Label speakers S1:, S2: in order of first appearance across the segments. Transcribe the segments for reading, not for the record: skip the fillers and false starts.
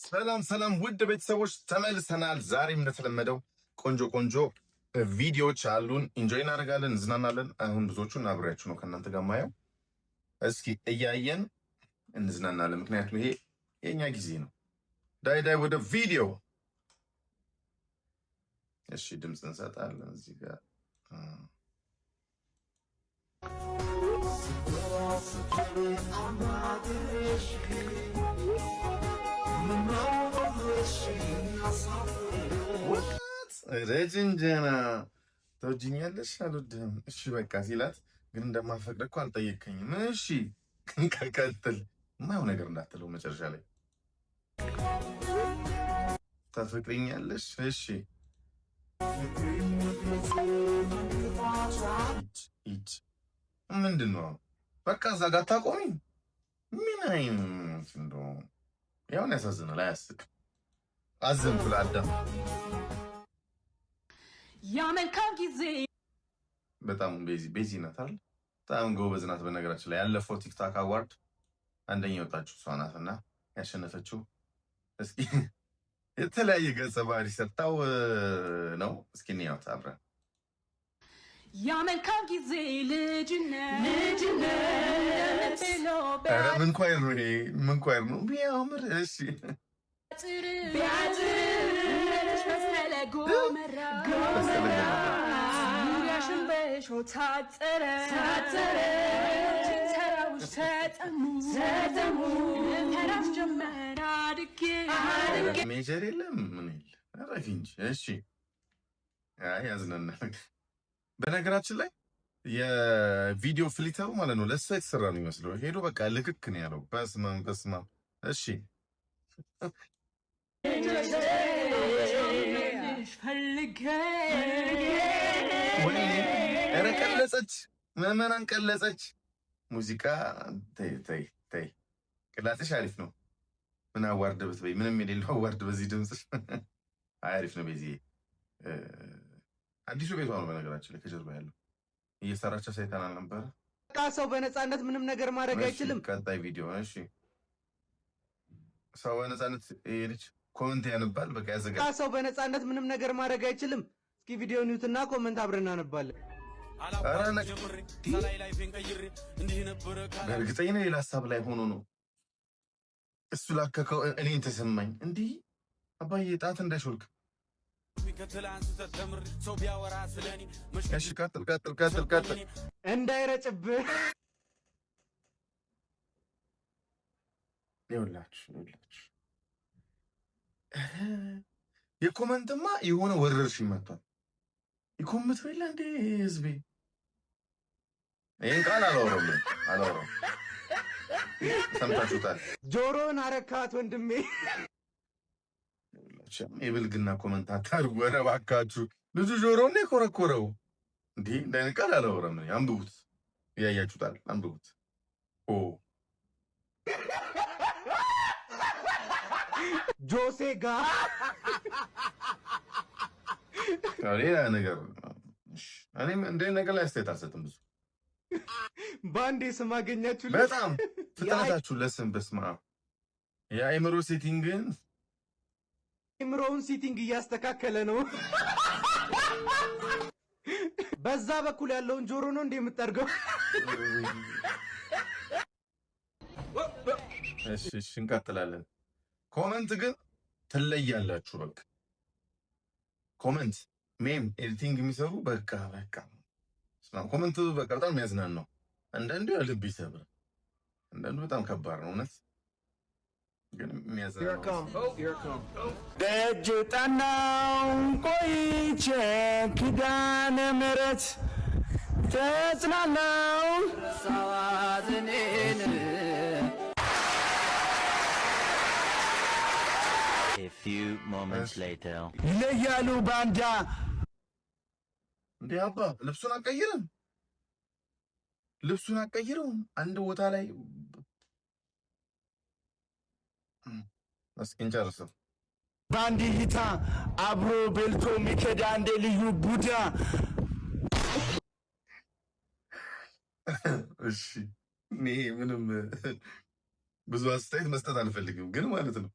S1: ሰላም ሰላም፣ ውድ ቤተሰቦች ተመልሰናል። ዛሬም እንደተለመደው ቆንጆ ቆንጆ ቪዲዮዎች አሉን። Enjoy እናደርጋለን፣ እንዝናናለን። አሁን ብዙዎቹን አብሬያችሁ ነው ከእናንተ ጋር ማየው። እስኪ እያየን እንዝናናለን፣ ምክንያቱም ይሄ የእኛ ጊዜ ነው። ዳይ ዳይ ወደ ቪዲዮ። እሺ፣ ድምፅ እንሰጣለን እዚህ ጋር። ረጅንጀና ተወጂኛለሽ፣ አልወድህም። እሺ በቃ ሲላት ግን እንደማፈቅር እኮ አልጠየቅከኝም። እሺ ቀጥል፣ የማየው ነገር እንዳትለው መጨረሻ ላይ ታፈቅሪኛለሽ። እሺ ይች ምንድን ነው? በቃ እዛ ጋር ታቆሚ። ምን አይነት እንደው ያውን ያሳዝናል። አያስቅም። አዘንኩ ለአዳም።
S2: ያ መልካም ጊዜ።
S1: በጣም ቤዚ ቤዚ ናት አይደል? በጣም ጎበዝ ናት። በነገራችን ላይ ያለፈው TikTok award አንደኛ የወጣችው እሷ ናት እና ያሸነፈችው እስኪ የተለያየ ገጸ ባህሪ ሰርታው ነው። እስኪ እንያት አብረን።
S2: ያ መልካም ጊዜ ልጅነት ልጅነት ብሎ።
S1: ኧረ ምን choir ነው ይሄ? ምን choir ነው? ቢያምር። እሺ።
S2: ቢያጥር መሰለ ጎመራ።
S1: መሰለ ጎመራ።
S2: ዙሪያሽን በእሾህ ታጠረ ታጠረ፣ ተራውሽ ተጠሙ ተጠሙ፣ ፈራሽ ጀመር አድጌ አድጌ።
S1: Major የለም ምን የለ፣ እረፊ እንጂ። እሺ፣ አይ ያዝናናል። በነገራችን ላይ የቪዲዮ filter ኡ ማለት ነው ለእሷ የተሰራ ነው የሚመስለው። ሄዶ በቃ ልክክ ነው ያለው። በስማም በስማም። እሺ።
S2: ፈልጌ።
S1: ወይኔ ኧረ ቀለጸች፣ ምዕመናን ቀለጸች። ሙዚቃ ተይ ተይ ተይ፣ ቅላጼሽ አሪፍ ነው። ምን award ብትበይ ምንም የሌለው award በዚህ ድምፅሽ። አይ አሪፍ ነው። ቤዚ አዲሱ ቤቷ ነው በነገራችን ላይ ከጀርባ ያለው እየሰራች ሳይተናል ነበረ።
S3: በቃ ሰው በነፃነት ምንም ነገር ማድረግ
S1: እሺ፣
S3: አይችልም።
S1: ቀጣይ ቪዲዮ። እሺ፣ ሰው በነፃነት ይሄ ልጅ comment ያነባል። በቃ
S3: በቃ
S1: ያዘጋል።
S3: ሰው በነፃነት ምንም ነገር ማድረግ አይችልም። እስኪ ቪዲዮ ኒውትና comment አብረን እናነባለን።
S1: ኧረ በእርግጠኝ ነው ሌላ ሀሳብ ላይ ሆኖ ነው እሱ ላከከው። እኔን ተሰማኝ። እንዲህ አባዬ ጣት እንዳይሾልክ። እሺ ቀጥል ቀጥል ቀጥል ቀጥል።
S3: እንዳይረጭብህ።
S1: ይኸውላችሁ ይኸውላችሁ የ comment ማ የሆነ ወረርሽኝ መጥቷል። ይ comment የለ እንዴ ህዝቤ? ይህን ቃል አላወራም አላወራም። ሰምታችሁታል።
S3: ጆሮን አረካት ወንድሜ።
S1: ይኸውላችሁ የብልግና comment አታድርጉ። ኧረ እባካችሁ ልጁ ጆሮውን የኮረኮረው እንዲህ እንደ አይነት ቃል አላወራም። እኔ አንብቡት፣ እያያችሁታል። አንብቡት። ኦ።
S3: ጆሴ ጋ።
S1: ሌላ ነገር እሺ፣ እኔም እንደ ነገር ላይ አስተያየት አልሰጥም ብዙ።
S3: በአንዴ ስም አገኛችሁ።
S1: በጣም ፍጥነታችሁ ለስም በስመ አብ የአእምሮ setting ን
S3: የአእምሮውን setting እያስተካከለ ነው። በዛ በኩል ያለውን ጆሮ ነው እንዴ የምጠርገው?
S1: እሺ እሺ፣ እንቀጥላለን። Comment ግን ትለያላችሁ። በቃ comment meme editing የሚሰሩ በቃ በቃ comment በቃ በጣም የሚያዝናን ነው። አንዳንዱ ያው ልብ ይሰብራል፣ አንዳንዱ በጣም ከባድ ነው። እውነት ግን የሚያዝናን ነው።
S4: ደጅ ጠናው ቆይቼ ኪዳነ ምሕረት ተጽናናው።
S5: A few moments later.
S4: ይለያሉ ባንዳ።
S1: እንዴ አባ ልብሱን አልቀይርም፣ ልብሱን አልቀይረውም። አንድ ቦታ ላይ እስኪ እንጨርሰው።
S4: በአንድ እይታ አብሮ በልቶ ሚከዳ እንደ ልዩ ቡዳ።
S1: እሺ እኔ ምንም ብዙ አስተያየት መስጠት አልፈልግም፣ ግን ማለት ነው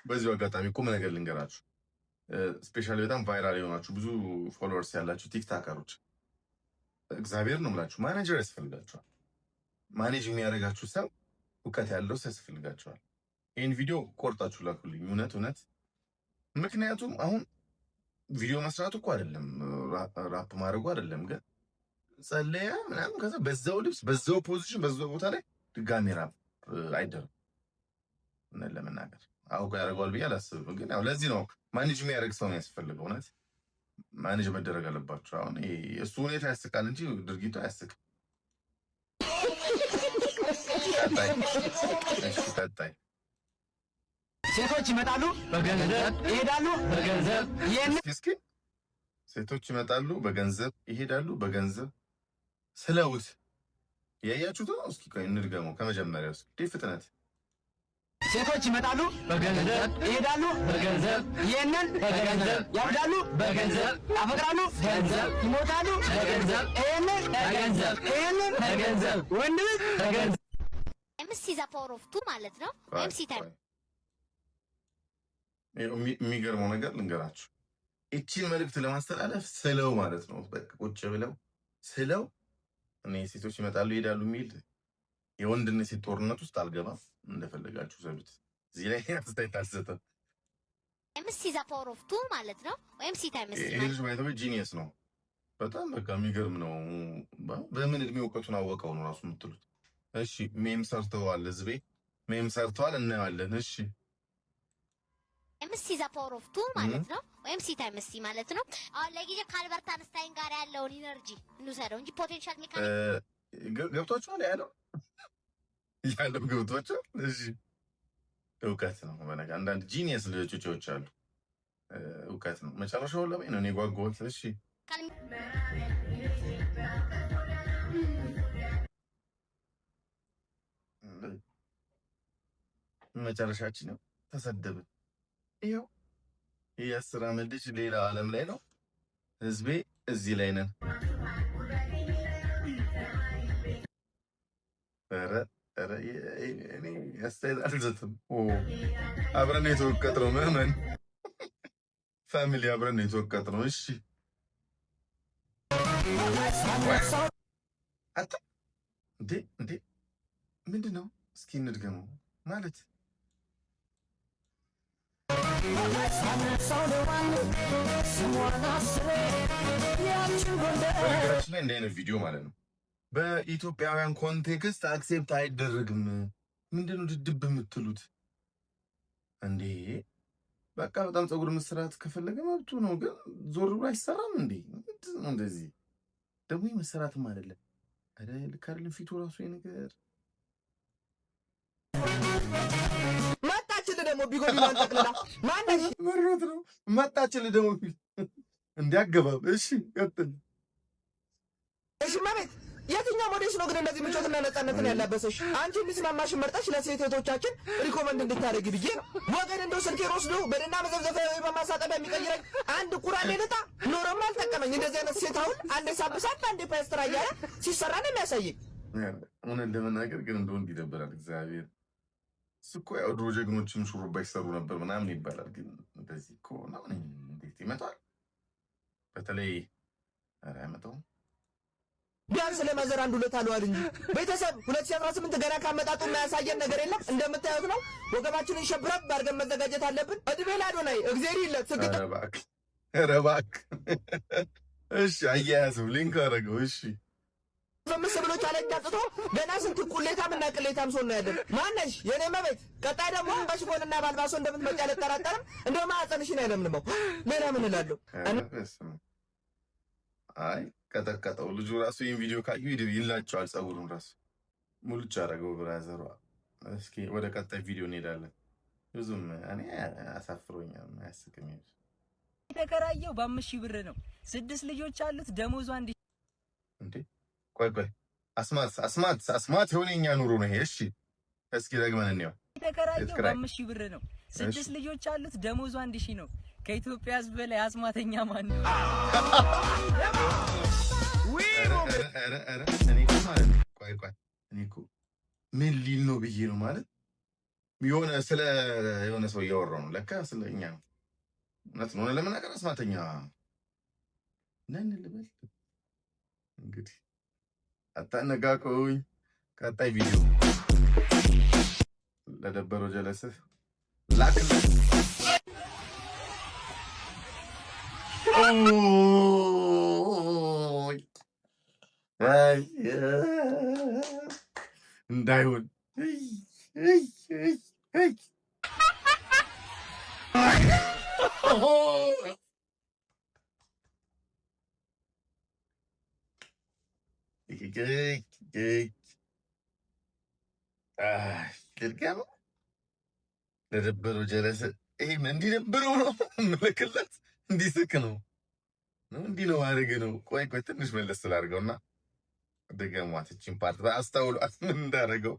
S1: በዚሁ አጋጣሚ ቁም ነገር ልንገራችሁ። Especially በጣም viral የሆናችሁ፣ ብዙ followers ያላችሁ TikToker ኦች፣ እግዚአብሔር ነው የምላችሁ፣ ማኔጀር ያስፈልጋችኋል። Manage የሚያደርጋችሁ ሰው፣ እውቀት ያለው ሰው ያስፈልጋችኋል። ይህን ቪዲዮ ቆርጣችሁ ላኩልኝ፣ እውነት እውነት። ምክንያቱም አሁን ቪዲዮ መስራቱ እኮ አይደለም፣ ራፕ ማድረጉ አይደለም፣ ግን ጸለያ ምናምን፣ ከዛ በዛው ልብስ፣ በዛው position፣ በዛው ቦታ ላይ ድጋሚ ራፕ አይደረግም። እውነት ለመናገር አውቆ ያደርገዋል ብዬ አላስብም። ግን ያው ለዚህ ነው manage የሚያደርግ ሰው ነው ያስፈልገው። እውነት manage መደረግ አለባቸው። አሁን ይሄ እሱ ሁኔታ ያስቃል እንጂ ድርጊቱ አያስቅም። ቀጣይ፣ እሺ፣ ቀጣይ።
S6: ሴቶች ይመጣሉ በገንዘብ፣ ይሄዳሉ በገንዘብ። ይህን
S1: እስኪ እስኪ፣ ሴቶች ይመጣሉ በገንዘብ፣ ይሄዳሉ በገንዘብ ስለውት ያያችሁት ነው። እስኪ ቆይ እንድገመው ከመጀመሪያው። እስኪ ፍጥነት።
S6: ሴቶች ይመጣሉ በገንዘብ፣ ይሄዳሉ በገንዘብ። ይህንን በገንዘብ፣ ያብዳሉ በገንዘብ፣ ያፈቅራሉ ገንዘብ፣ ይሞታሉ በገንዘብ። ይህንን በገንዘብ፣ ይህንን በገንዘብ፣ ወንድ ልጅ በገንዘብ።
S7: M C the power of two ማለት ነው። ወይም C time
S1: ቆይ። ይኸው የሚገርመው ነገር ልንገራችሁ። ይቺን መልእክት ለማስተላለፍ ስለው ማለት ነው። በቃ ቁጭ ብለው ስለው፣ እኔ ሴቶች ይመጣሉ ይሄዳሉ የሚል የወንድና የሴት ጦርነት ውስጥ አልገባም። እንደፈለጋችሁ ሰዱት። እዚህ ላይ አስተያየት አልሰጥም።
S7: M C the power of two ማለት ነው። ወይም C times C
S1: ይሄ
S7: ማለት
S1: ልጅ ባይተወይ genius ነው። በጣም በቃ የሚገርም ነው። በምን እድሜ እውቀቱን አወቀው ነው ራሱ የምትሉት። እሺ፣ meme ሰርተዋል፣ ህዝቤ meme ሰርተዋል፣ እናየዋለን። እሺ።
S7: M C the power of two ማለት ነው። ወይም C times C ማለት ነው። አሁን ለጊዜው ከአልበርት አንስታይን ጋር ያለውን energy እንውሰደው እንጂ potential mechanics
S1: ገብቷችኋል? ያለው ገብቷችኋል? እሺ፣ እውቀት ነው። በነገ አንዳንድ genius ልጆች አሉ። እውቀት ነው። መጨረሻውን ለማየት ነው እኔ ጓጓሁት። እሺ። መጨረሻችን ነው ተሰደብን። ይኸው የ10 ዓመት ልጅ ሌላ ዓለም ላይ ነው። ህዝቤ እዚህ ላይ ነን። ኧረ ኧረ፣ እኔ አስተያየት አልሰጥም። ኦ፣ አብረን ነው የተወቀጥነው። ምዕመን family አብረን ነው የተወቀጥነው። እሺ፣ አታ እንዴ እንዴ፣ ምንድን ነው? እስኪ እንድገመው ማለት። በነገራችን ላይ እንዲህ አይነት ቪዲዮ ማለት ነው በኢትዮጵያውያን context accept አይደረግም። ምንድነው ድድብ የምትሉት እንዴ? በቃ በጣም ፀጉር መሰራት ከፈለገ መብቱ ነው፣ ግን ዞር ብሎ አይሰራም እንዴ? ምንድን ነው እንደዚህ ደግሞ? መሰራትም አይደለም። ኧረ ልክ አይደለም ፊቱ ራሱ ይሄ ነገር።
S3: መጣችልህ ደግሞ ቢጎቢዋን ጠቅልላ፣ ማነሽ?
S1: ምሮት ነው። መጣችልህ ደግሞ እንዲያገባብ። እሺ፣ ቀጥል።
S3: እሺ እመቤት፣ የትኛው ሞዴስ ነው ግን እንደዚህ ምቾትና ነጻነትን ያላበሰሽ? አንቺ የሚስማማሽን መርጠሽ ለሴት እህቶቻችን recommend እንድታደርጊ ብዬ ነው። ወገን እንደው ስልኬን ወስዶ በደና መዘፍዘፊያ ወይ በማሳጠቢያ የሚቀይረኝ አንድ ቁራሌ ልጣ ኖሮም አልጠቀመኝ። እንደዚህ አይነት ሴት አሁን አንዴ ሳብሳት አንዴ ፓስተራ እያለ ሲሰራ ነው የሚያሳየኝ።
S1: እውነት ለመናገር ግን እንደው እንዲህ ይደብራል። እግዚአብሔር፣ እሱ እኮ ያው ድሮ ጀግኖችም ሹሩባ ይሰሩ ነበር ምናምን ይባላል። ግን እንደዚህ እኮ ነው እንዴት ይመጣል? በተለይ ኧረ አይመጣውም።
S3: ቢያንስ ለ mother አንድ ሁለት አለዋል እንጂ። ቤተሰብ፣ 2018 ገና ካመጣጡ የማያሳየን ነገር የለም። እንደምታዩት ነው። ወገባችንን ሸብረብ አድርገን መዘጋጀት አለብን። እድሜ ላዶናይ፣ እግዜር ይለት ስግጥ።
S1: ኧረ እባክህ፣ ኧረ እባክህ። እሺ፣ አያያዘው፣ link አደረገው። እሺ።
S3: አምስት ብሎ challenge አምጥቶ ገና ስንት ቁሌታም እና ቅሌታም ሰው ነው ያለን። ማነሽ የኔ መቤት፣ ቀጣይ ደግሞ በሽፎንና ባልባሶ እንደምትመጪ አልጠራጠርም። እንደው ማህፀንሽን አይለምልመው። ሌላ ምን እላለሁ?
S1: ኧረ በስመ አብ። አይ ቀጠቀጠው። ልጁ ራሱ ይህን ቪዲዮ ካዩ ይላቸዋል። ፀጉሩን ራሱ ሙልጭ አደረገው brother ሯ። እስኪ ወደ ቀጣይ ቪዲዮ እንሄዳለን። ብዙም እኔ አሳፍሮኛል፣ አያስቅም።
S8: የተከራየው በ5,000 ብር ነው። ስድስት ልጆች አሉት። ደሞዙ አንድ
S1: እንዴ፣ ቆይ ቆይ፣ አስማት አስማት አስማት የሆነ የኛ ኑሮ ነው ይሄ። እሺ፣ እስኪ ደግመን እንየው።
S8: የተከራየው
S1: ቤት ኪራይ።
S8: በ5,000 ብር ነው። ስድስት ልጆች አሉት። ደሞዙ 1,000 ነው። ከኢትዮጵያ ሕዝብ በላይ አስማተኛ ማን ነው?
S1: ኧረ ኧረ ኧረ፣ እኔ እኮ ማለት ነው፣ ቆይ ቆይ፣ እኔ እኮ ምን ሊል ነው ብዬ ነው ማለት። የሆነ ስለ የሆነ ሰው እያወራው ነው። ለካ ስለ እኛ ነው። እውነት ነው። ለመናገር አስማተኛ ነን ልበል እንግዲህ። አታነቃቁኝ። ቀጣይ ቪዲዮ ለደበረው ጀለስህ ላክለት። ኦይ፣ አይ፣ እንዳይሆን እይ፣ እይ፣ እይ፣ እይ። እይ፣ እይ። አይ፣ ልድገመው። ለደበረው ጀለስ ይሄ እንዲደብረው ነው ምልክለት፣ እንዲስቅ ነው ነው፣ እንዲህ ነው ማድረግ ነው። ቆይ ቆይ፣ ትንሽ መለስ ስላድርገውና ድገሟት እቺን part፣ አስተውሏት ምን እንዳደረገው።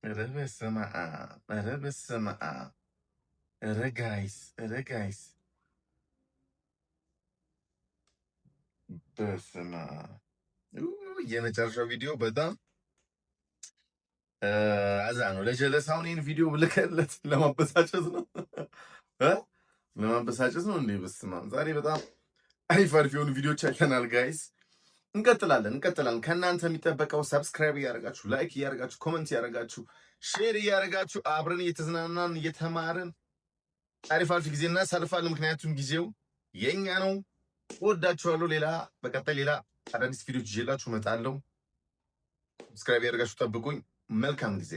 S1: ኧረ በስመ አብ! ኧረ በስመ አብ! ኧረ guys! ኧረ guys! በስመ አብ! የመጨረሻው ቪዲዮ በጣም አዛ ነው። ለጀለሳውን ይህን ቪዲዮ ልከለት ለማበሳጨት ነው እ ለማበሳጨት ነው እንዴ? በስመ አብ! ዛሬ በጣም አሪፍ አሪፍ የሆኑ ቪዲዮዎች አይተናል guys። እንቀጥላለን እንቀጥላለን። ከእናንተ የሚጠበቀው subscribe እያደረጋችሁ፣ like እያደረጋችሁ፣ comment እያደረጋችሁ፣ share እያደረጋችሁ አብረን እየተዝናናን እየተማርን አሪፍ አሪፍ ጊዜ እናሳልፋለን። ምክንያቱም ጊዜው የኛ ነው። እወዳችኋለሁ። ሌላ በቀጣይ ሌላ አዳዲስ ቪዲዮች ይዤላችሁ እመጣለሁ። Subscribe ያደርጋችሁ ጠብቁኝ። መልካም ጊዜ።